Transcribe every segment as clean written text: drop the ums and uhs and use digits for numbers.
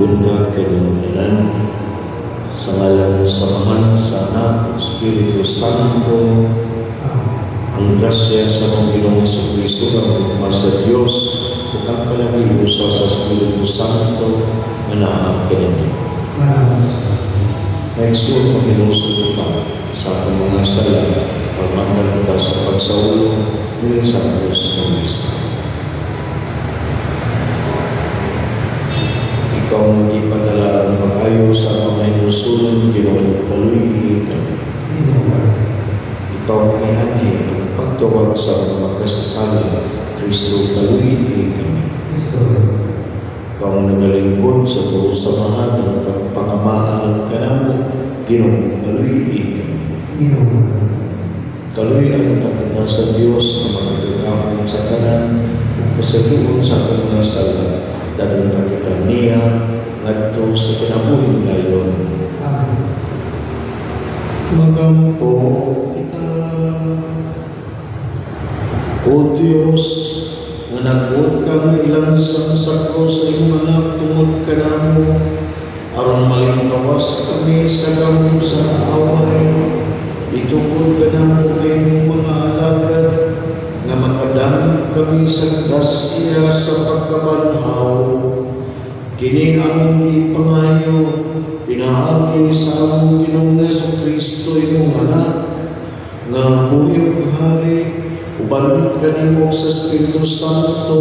Buntag kaninyong tanan. Sa ngalan sa Amahan, sa Anak, Espiritu Santo, ang grasya sa among Ginoong Kristo, ang gugma sa Dios, ug ang palahiusa sa Espiritu Santo nga naa kaninyo. Mga igsoon, maghinulsol kita sa atong mga sala, pagmandal kita sa pagsaulog ni sa Diyos ng misa. Ikaw ang ipadala ang pag-ayo sa mga hinulsulon, Ginoo, kaluy-i kami. Ikaw ang ianhi ang pagtawag sa mga magkasasala, Kristo, kaluy-i kami. Ikaw ang nagalingkod sa tuo samahan ng pagpangamaan ng kanamo, Ginoo, kaluy-i kami. Kaluy-an kita sa Dios nga makagagahom sa tanan ug pasayloon sa atong mga sala, dadon ta kita niya ngadto sa kinabuhing dayon. Magampo kita. O Dios, nga nagbuot ka nga ilansang sa krus sa imong anak tungod kanamo, aron malingkawas kami sa gahom sa away, itukod kanamo nga imong mga alagad nga makadamit kami sa grasya sa pagkabanhaw. Kini among ipangayo pinaagi sa among Ginoong Kristo, imong anak, nga buhi ug hari uban kanimo sa Espiritu Santo,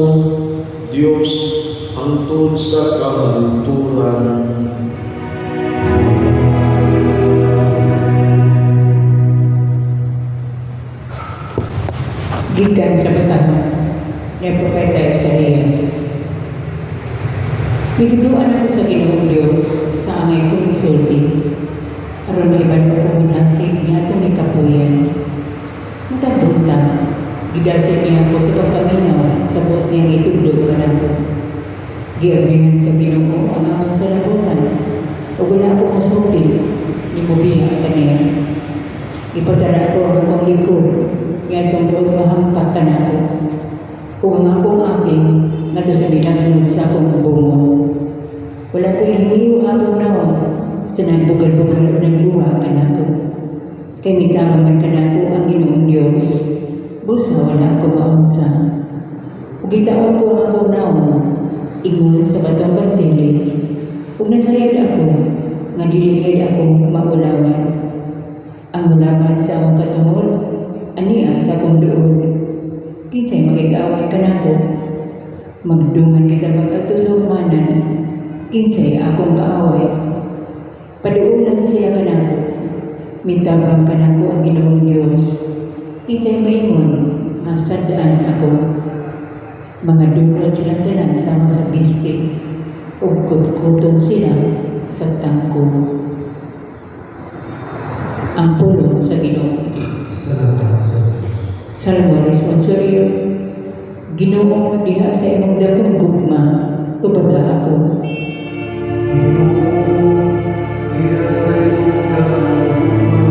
Dios, hangtod sa kahangturan. Gikan sa basahon ni Propeta Isaías. Gitudloan ako sa Ginoong Dios sa angay kong isulti, aron mahibalo ko munasig niya atong ikapuyan. Matag buntag, gidasig niya ako sa pagpaminaw sa buot niyang itudlo kanako. Giabrihan sa Ginoo ang among salabutan, ug wala ako mosulti, ni mobiya kaniya. Ipadara ko ang akong lingkod, ngadtong buot mahampak kanako, ug ang akong aping ngadto sa milangnod sa akong bungo. Wala ko'y hiliw atong nawong sa nagbugal-bugal o nagluha kanako. Kay mitabang man kanako ang Ginoong Dios, busa wala ko maunsa. Ug gitaon ko ang akong nawong ingon sa batong bartilis, ug nasayod ako nga dili gayud ako maulawan. Ang ulaman sa akong katungod, ania sa akong duol. Kinsay makig-away kanako? Magdungan kita pag-adto sa hukmanan, kinsay akong kaaway? Paduolan siya kanako, mitabang kanako ang Ginoong Dios. Kinsay maingon nga sad-an ako? Mga durot silang tanan sama sa bistik, ug kutkuton sila sa tangkong. Ang pulong sa Ginoo. Salamat sa Diyos. Salmo responsorio. Ginoo, diha sa imong dakong gugma, tubaga ako. Ginoo, diha sa imong dakong gugma, tubaga ako.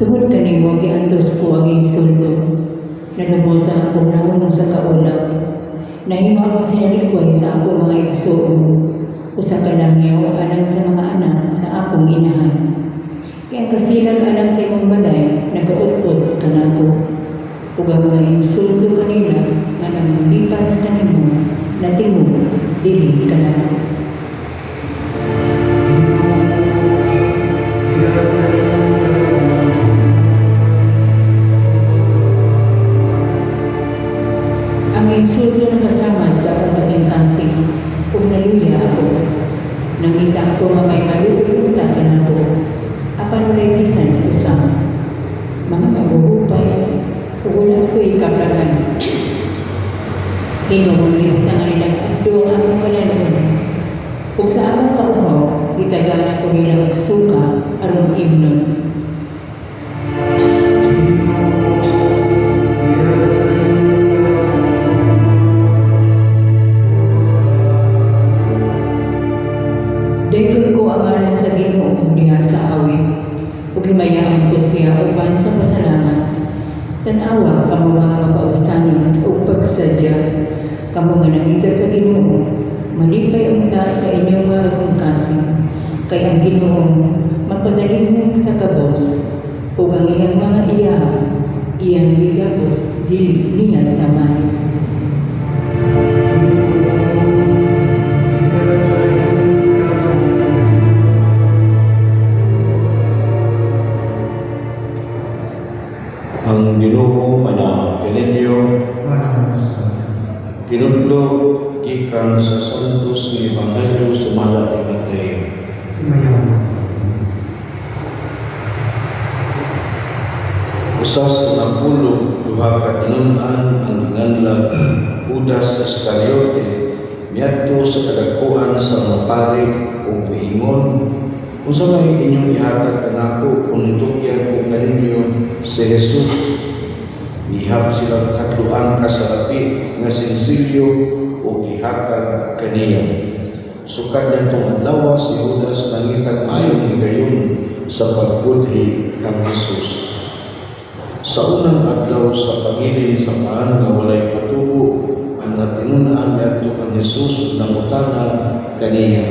Tungod kanimo giantos ko ang insulto. Nalumos ang akong nawong sa kaulaw. Nahimo akong sinalikway sa akong mga igsoon. Usa ka langyaw alang sa mga anak sa akong inahan. Kay ang kasilag alang sa imong balay nagaut-ot kanako. Ug ang mga insulto kanila nga nanglipas kanimo natingog dili kanako. Ginoo, diha sa imong dakong gugma, tubaga ako. Ang insulto nakasamad sa akong kasing-kasing ug naluya ako. Nangita ako nga may maluoy unta kanako, apan walay bisan usa. Mga maguhupay ug wala ko'y kaplagan. Ginoo, gibutangan nila adto ang akong kalan-on. Ug sa akong kauhaw, gitagaan ko nila og suka aron imnon. Ginoo, diha sa imong dakong gugma, tubaga ako. Daygon ko ang ngalan sa Ginoo diha sa awit, ug himayaon ko siya uban sa pasalamat. Tan-awa kamo mga makaugsanon ug pagsadya. Kamo nga nangita sa Ginoo, malipay unta sa inyong mga kasing-kasing, kay ang Ginoo magpadalinghong sa kabos, ug ang iyang mga iyaha, iyang gigabos, dili niya tamani. Ginoo, higala sa imong gahom. Ang Ginoo manaa kaninyo. Manahusay. Kinudlo gikan sa Santos nga Ebanghelyo sumala ni Mateo. Himayaw. Usa sa 12 ka tinun-an, ang ginganlag Judas Iscariote, miadto sa kadagkuan sa mga pari ug miingon, "Unsa may inyong ihatag kanako kung itugyan ko kaninyo si Jesus?" Mihap sila katloan ka salapi nga sinsilyo ug gihatag kaniya. Sukad niadtong adlaw, si Judas nangitag maayong higayon sa pagbudhi kang Jesus. Sa unang adlaw sa pangilin sa paan nga walay patubo, ang mga tinun-an niadto kang Jesus ug nangutana kaniya,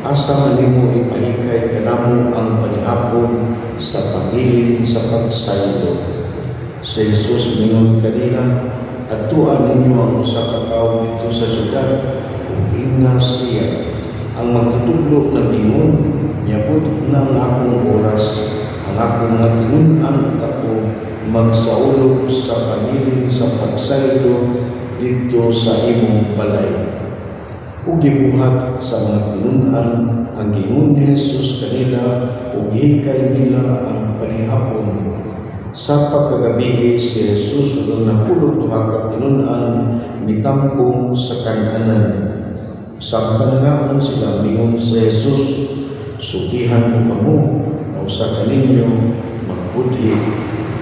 "Asa man nimo ipahikay kanamo ang panihapon sa pangilin sa pagsaylo?" Si Jesus mingon kanila, "Adtuan ninyo ang usa ka tawo didto sa syudad ug ingna siya, 'Ang magtutudlo nag-ingon, miabot na ang akong oras, ang akong mga tinun-an ug ako magsaulog sa pangilin sa pagsaylo didto sa imong balay.'" Ug gibuhat sa mga tinun-an ang giingon ni Jesus kanila ug gihikay nila ang panihapon. Sa pagkagabii, si Jesus ug ang 12 ka tinun-an mitampong sa kan-anan. Samtang nangaon sila, mingon si Jesus, "Sultihan ko kamo nga usa kaninyo magbudhi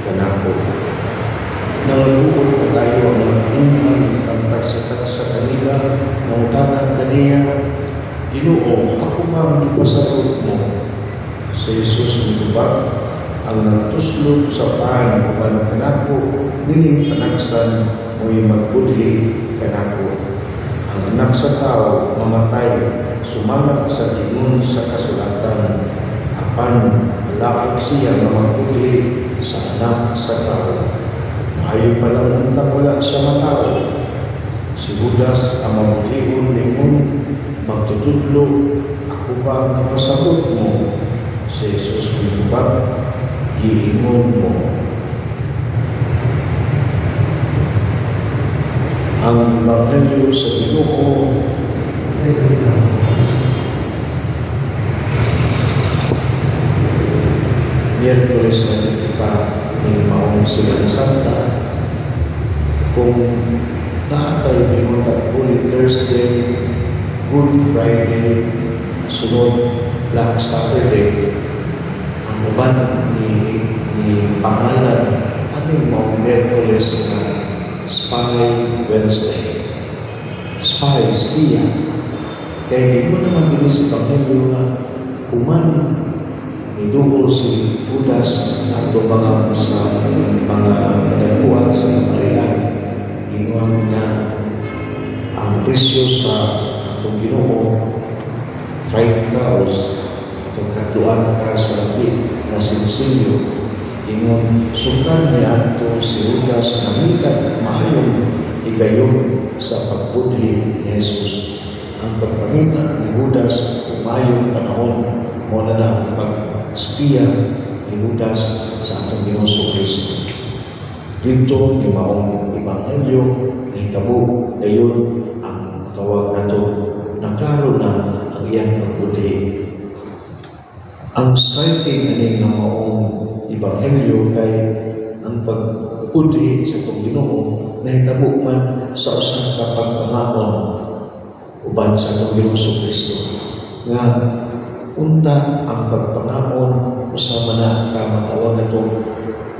kanako." Nangaguol padayo ang mga tinun-an ang tagsa-tagsa kanila nangutana kaniya, "Ginoo, ako ba ang ipasabot mo?" Si Jesus mitubag, "Ang nagtuslog sa pan uban kanako nining panagsan mo'y magbudhi kanako. Ang Anak sa Tao mamatay sumala sa giingon sa kasulatan, apan alaot siya nga magbudhi sa Anak sa Tao. Maayo pa lang untang wala siya matawo." Si Judas ang mabudhion ningon, "Magtutudlo, ako ba ang ipasabot mo?" Si Jesus mitubag, "Giingon mo." Ang Ebanghelyo sa Ginoo. Daghang Kristo. Miyerkules na pa ni maong Semana Santa, kung naa tay mingon tag Holy Thursday, Good Friday, sunod Black Saturday, ang uban ni pangalan ani maong Miyerkules nga Spy Wednesday. Spy, espiya. Kaya di mo naman dinhi sa Ebanghelyo nga human niduol si Judas ato mga sa mga kadagkuan sa kaparian, ingon nga ang presyo sa atong Ginoo 30 o atong katluan ka salapi na sinsilyo. Ingon, sukad niadto si Judas nangitag maayong higayon sa pagbudhi ni Jesus. Ang pagpangita ni Judas ug maayong panahon, mao na na ang pag-espiya ni Judas sa atong Ginoong Kristo. Dito ni maong ebanghelyo, nahitabo gayon ang tawag nato, naklaro na ang iyang pagbudhi. Ang striking ani nga maong ebanghelyo kay ang pagbudhi sa atong Ginoo nahitabo man sa usa ka pagpamaon uban sa atong Ginoong Kristo, nga unta ang pagpangaon usa man na ka matawag natong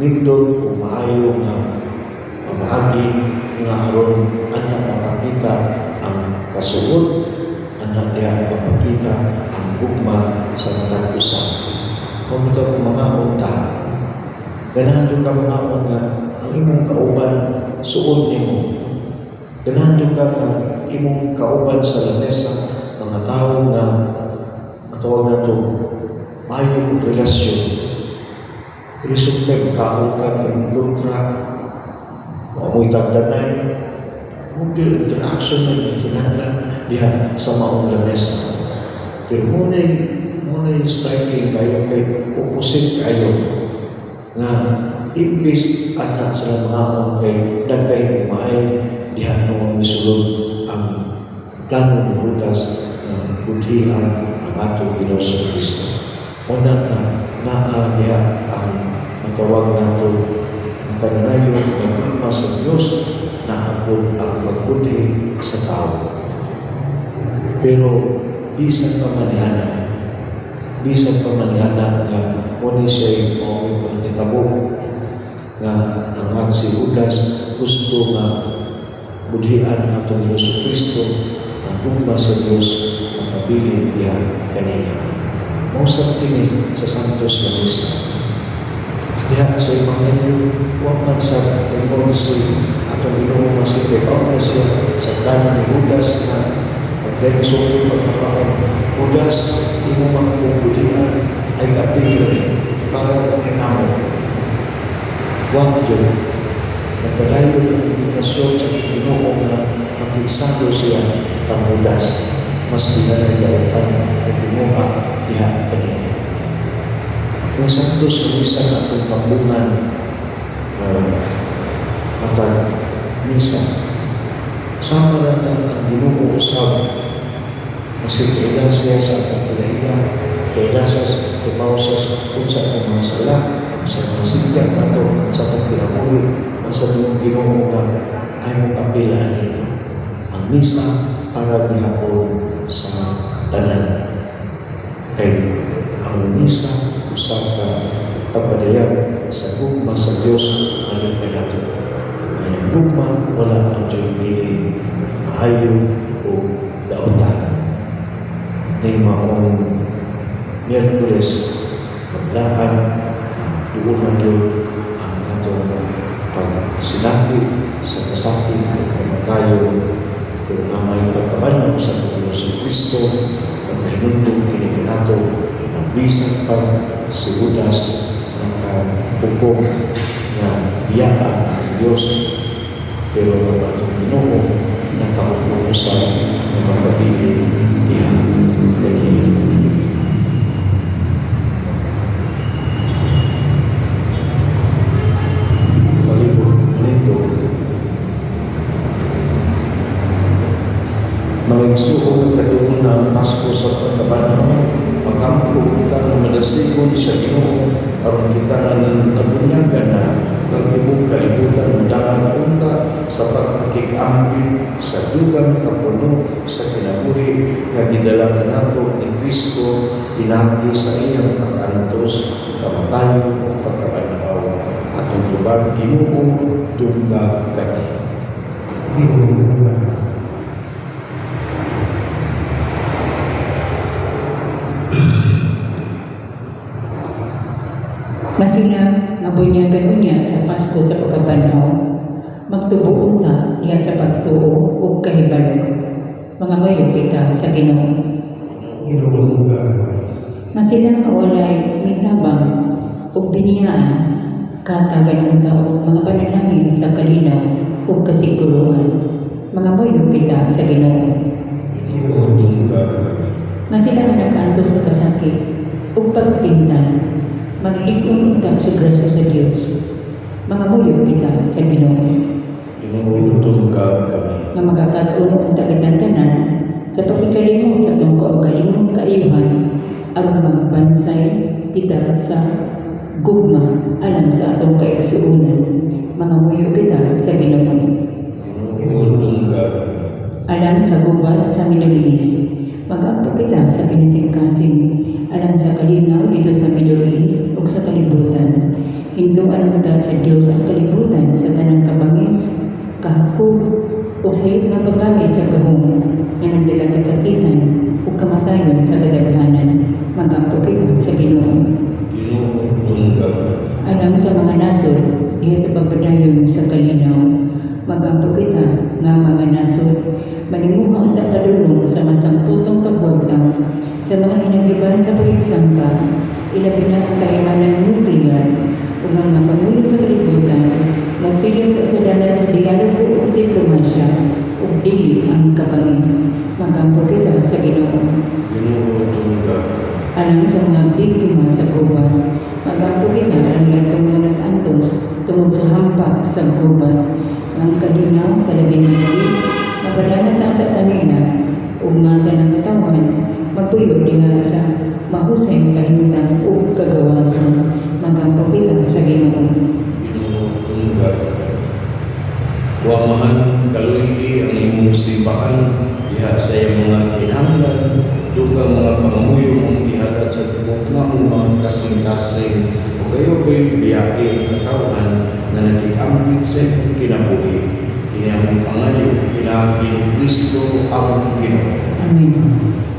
nindot o maayo nga pamaagi nga aron ana mapakita ang kasuod, ana diha mapakita ang gugma sa matag usa. Kung ito kung mangaon ta, ganahan jud ka mangaon nga ang imong kauban suod nimo. Ganahan jud ka nga imong kauban sa lamesa, mga tao nga matawag nato maayo relasyon. Pero siyempre, makaon ka ng kontra, wa mo'y tagdanay, mo interaction na kinahanglan diha sa maong lamesa. Pero muna'y striking kayo kay opposite kayo nga imbis anak sila mangaon kay dagkay umaay diha noon misulod ang plano ni Judas nga budhian ang atong Ginoong Kristo. Una nga naa diha ang matawag nato ang kananayon nga gugma sa Dios, naapod ang pagbudhi sa tao. Pero bisan pa man niana nga mo ni siya mao nitabo nga ang si Judas gusto nga budhian ang atong Ginoong Kristo, ang gugma sa Dios makabilin diha kaniya. Mao sad kini sa Santos na Misa. Diha sa Ebanghelyo, wa man sa ingon si atong Ginoo nga si kay siya sa plano ni Judas na pagdayon suko pagpakaon. "Judas, imo man kong budhian ay kapil para kanamo." Wa yun. Nagpadayon ang imbitasyon sa Ginoo nga makigsalo siya kang Judas. Mas dinanay dautan kay tinguha diha kaniya. Ang Santos na Misa nga atong kambungan matag misa. Sama ra na ang Ginoo usab kasi kaila siya sa atong kinaiya, kaila sa tumaw sa unsa atong mga sala, sa mga sigya nato sa atong kinabuhi, sa atong Ginoo nga ay mong apila ani. Ang misa para gihapon sa tanan. Kay ang misa usa ka pagpadayag sa gugma sa Dios ngadto kanato. Ay ang gugma wala ang Dios dili maayo o dautan. Ning maong Miyerkules, maglaan, duunan yun ang atong pagsinati sa kasakit o kamatayon, pero nga may pagkabanhaw sa atong Kristo, pagkahinumdum kini kanato na bisan pa si Judas nakahukom nga biyaan ang Dios, pero ang atong Ginoo nakahukom usab nga mapabilin diha kaniya. Palibot nito. Mga igsuon, nagkaduol na ang Pasko sa pagkabanhaw. Magampo kita nga madasigon sa Ginoo aron kita nga nabunyagan na ng tibuok kalibutan mudangan unta sa pagpakig-ambit sa dugang kapuno sa kinabuhi nga gidala kanato ni Kristo pinaagi sa iyang pag-antos, kamatayon ug pagkabanhaw. Atong tubag, Ginoo, dungga kami. Ginoo, dungga kami. Nga sila nga bunyagan unya sa Pasko sa pagkabanhaw, magtubo unta diha sa pagtuo ug kahibalo. Mangamuyo kita sa Ginoo. Ginoo, dungga kami. Nga sila nga walay mitabang ug biniyaan, katagan unta og mga panalangin sa kalinaw ug kasiguruhan. Mangamuyo kita sa Ginoo. Ginoo, dungga kami. Nga sila nga nag-antos sa kasakit ug pagpintal, maglig-on unta sa grasya sa Dios. Mangamuyo kita sa Ginoo. Ginoo, dungga kami. Nga magakatuon unta kitang tanan sa pagkikalimot sa atong kaugalingong kaayuhan aron magbansay kita sa gugma alang sa atong kaigsuonan. Mangamuyo kita sa Ginoo. Ginoo, dungga kami. Alang sa gubat sa Middle East, mag-ampo kita sa kinisingkasing alang sa kalinaw dito sa Middle East ug sa kalibutan. Hinloan unta sa Dios ang kalibutan sa tanang kabangis, kahakog o sayop nga paggamit sa gahom nga nagdala kasakitan ug kamatayon sa kadaghanan. Mag-ampo kita sa Ginoo. Ginoo, dungga kami. Alang sa mga nasod diha sa pagpadayon sa kalinaw, mag-ampo kita nga mga Maninguha unta padulong sa masangputong pagwagtang sa mga hinagiban sa pakigsangka, ilabi na ang kahimanan nuklear, ug ang mga pangulo sa kalibutan magpilok kasadaran sa dialogo ug diplomasya ug dili ang kabangis. Magampo kita sa Ginoo. Ginoo, tungga. Alang sa mga biktima sa gubat, magampo kita alang atong mga nag-antos tungod sa hampak sa gubat, ang kalinaw sa labing madali, mapadangat ang kanila ug mga tanang katawhan magpuyo diha sa mahusay kahimtang ug kagawasan. Magampo kita sa Ginoo. Ginoo, tungga. O Amahan, kaluy-i ang imong simbahan diha sa iyang mga kinahanglan, dugang mga pangamuyo mong gihatag sa tibuok namong mga kasing-kasing ug ayaw biyai ang katawhan nga nakiambit sa imong kinabuhi. Kini among pangayo pinaagi ni Kristo among Ginoo. Amen.